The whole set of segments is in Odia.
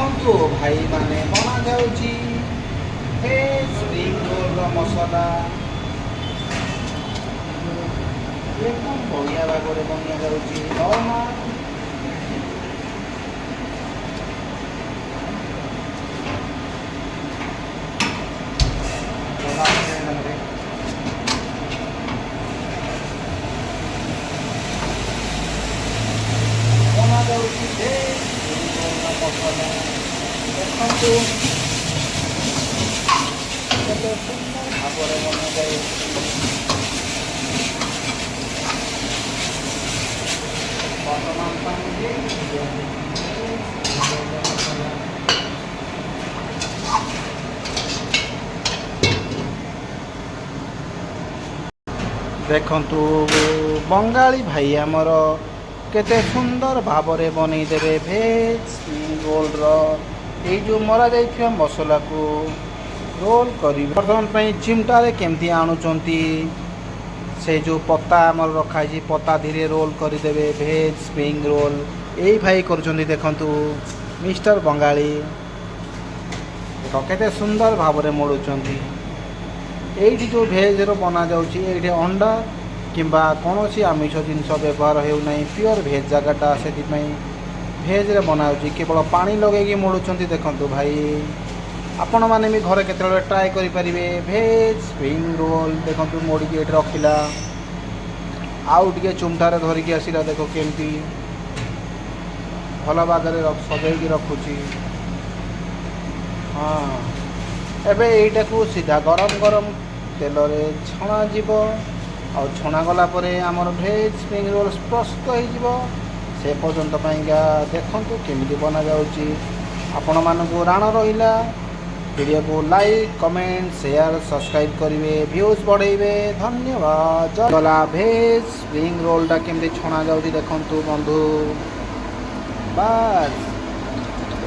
ଦେଖନ୍ତୁ ଭାଇମାନେ, ବନାଯାଉଛି ଭେଜ୍ ସ୍ପ୍ରିଙ୍ଗ ରୋଲ୍ର ମସଲା। ଏକଦମ ବଢ଼ିଆ ଭାବରେ ବନାଯାଉଛି ନର୍ମାଲ। ବନାଯାଉଛି ଭେଜ୍ ସ୍ପ୍ରିଙ୍ଗ ରୋଲ୍ର ମସଲା। ଦେଖନ୍ତୁ, କେତେ ସୁନ୍ଦର ଭାବରେ ବନାଯାଉଛି। ବର୍ତ୍ତମାନ ପାଇଁ ଭେଜ୍ ସ୍ପ୍ରିଙ୍ଗ ରୋଲ୍ର ମସଲା। ଦେଖନ୍ତୁ, ବଙ୍ଗାଳୀ ଭାଇ ଆମର କେତେ ସୁନ୍ଦର ଭାବରେ ବନେଇଦେବେ। ଭେଜ୍ ସ୍ପ୍ରିଙ୍ଗ ରୋଲ୍ର ଏଇ ଯେଉଁ ମରାଯାଇଥିବା ମସଲାକୁ ରୋଲ୍ କରିବେ। ବର୍ତ୍ତମାନ ପାଇଁ ଚିମଟାରେ କେମିତି ଆଣୁଛନ୍ତି, ସେ ଯେଉଁ ପତା ଆମର ରଖାହେଇଛି, ପତା ଧୀରେ ରୋଲ୍ କରିଦେବେ। ଭେଜ୍ ସ୍ପ୍ରିଙ୍ଗ ରୋଲ୍ ଏଇ ଭାଇ କରୁଛନ୍ତି। ଦେଖନ୍ତୁ, ମିଷ୍ଟର ବଙ୍ଗାଳୀ, ଦେଖ କେତେ ସୁନ୍ଦର ଭାବରେ ମୋଡ଼ୁଛନ୍ତି। ଏଇଠି ଯେଉଁ ଭେଜ୍ର ବନାଯାଉଛି, ଏଇଠି ଅଣ୍ଡା କିମ୍ବା କୌଣସି ଆମିଷ ଜିନିଷ ବ୍ୟବହାର ହେଉନାହିଁ। ପିଓର ଭେଜ୍ ଜାଗାଟା, ସେଥିପାଇଁ ଭେଜ୍ରେ ବନାଯାଉଛି। କେବଳ ପାଣି ଲଗେଇକି ମୋଡ଼ୁଛନ୍ତି। ଦେଖନ୍ତୁ ଭାଇ, ଆପଣମାନେ ବି ଘରେ କେତେବେଳେ ଟ୍ରାଏ କରିପାରିବେ ଭେଜ୍ ସ୍ପ୍ରିଙ୍ଗ ରୋଲ୍। ଦେଖନ୍ତୁ, ମୋଡ଼ିକି ଏଇଠି ରଖିଲା, ଆଉ ଟିକେ ଚୁମଟାରେ ଧରିକି ଆସିଲା। ଦେଖ କେମିତି ଭଲ ଭାବରେ ସଜେଇକି ରଖୁଛି। ହଁ, ଏବେ ଏଇଟାକୁ ସିଧା ଗରମ ଗରମ ତେଲରେ ଛଣାଯିବ ଆଉ ଛଣା ଗଲା ପରେ ଆମର ଭେଜ୍ ସ୍ପ୍ରିଙ୍ଗ ରୋଲ୍ ପ୍ରସ୍ତୁତ ହେଇଯିବ। ସେ ପର୍ଯ୍ୟନ୍ତ ପାଇଁକା ଦେଖନ୍ତୁ କେମିତି ବନାଯାଉଛି। ଆପଣମାନଙ୍କୁ ରାଣ ରହିଲା, ଭିଡ଼ିଓକୁ ଲାଇକ୍, କମେଣ୍ଟ, ସେୟାର, ସବସ୍କ୍ରାଇବ୍ କରିବେ, ଭ୍ୟୁଜ୍ ବଢ଼େଇବେ। ଧନ୍ୟବାଦ। ଗଲା ଭେଜ୍ ସ୍ପ୍ରିଙ୍ଗ ରୋଲ୍ଟା କେମିତି ଛଣା ଯାଉଛି ଦେଖନ୍ତୁ ବନ୍ଧୁ। ବାସ୍,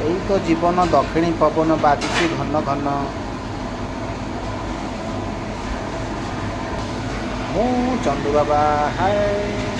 ଏଇ ତ ଜୀବନ। ଦକ୍ଷିଣୀ ପବନ ବାଜୁଛି ଘନ ଘନ। ମୁଁ ଚନ୍ଦୁ ବାବା, ହାଏ।